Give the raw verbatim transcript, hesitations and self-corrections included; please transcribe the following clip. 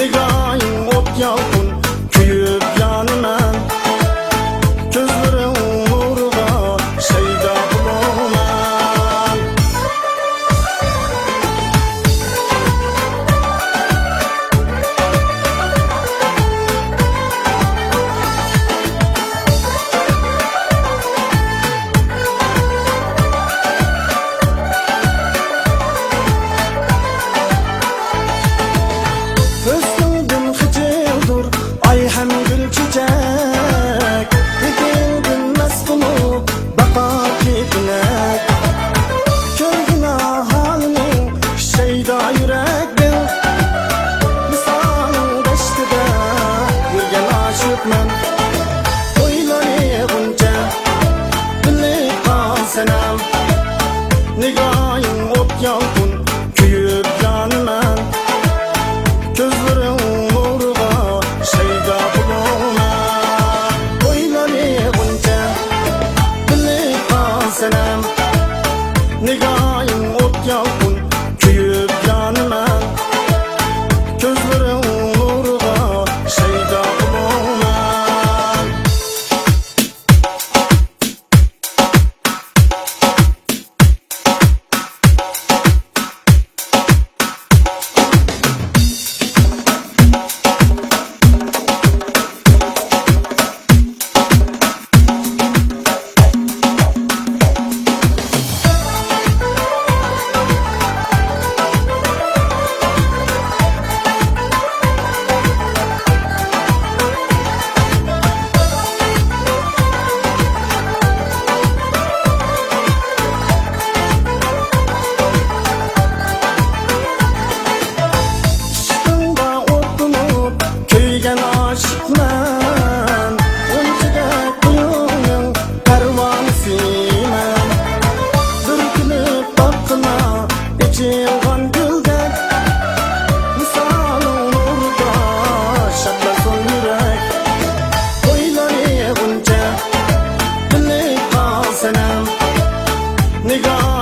نىگاھىڭ ئوت يالقۇن، كۆيۈپ يانىمەن. كۆزلىرىڭ نۇرىغا شەيدا بولۇڭمەن. ھۆسنۈڭدىن خىجىلدۇر ئاي ھەم گۈل چېچەك، ھىدىڭدىن مەست بولۇپ باقار كېپىنەك. كۆرگىنە ھالىنى شەيدا يۈرەكتىن، ۋىسالىڭ دەشتىدە يۈرگەن ئاشىقمەن. بويلىرى غۇنچە، بىلىپ قال سەنەم، نىگاھىڭ ئوت يالقۇن، كۆيۈپ يانىمەن. كۆزلىرىڭ نۇرىغا شەيدا بولۇڭمەن. بويلىرى غۇنچە، بىلىپ قال سەنەم، نىگاھىڭ ئوت يالقۇن، كۆيۈپ يانىمەن. كۆزلىرىڭ نۇرىغا شەيدا بولۇڭمەن. ئىشقىڭدا ئوت بولۇپ كۆيگەن ئاشىقمەن، غۇنچىدەك بويۇڭنىڭ پەرۋانىسىمەن. بۈركىنىپ باققىنا ئېچىلغان گۈلدەك، ۋىسالىڭ نۇرىدا شادلانسۇن يۈرەك. بويلىرى غۇنچە، بىلىپ قال سەنەم، نىگاھ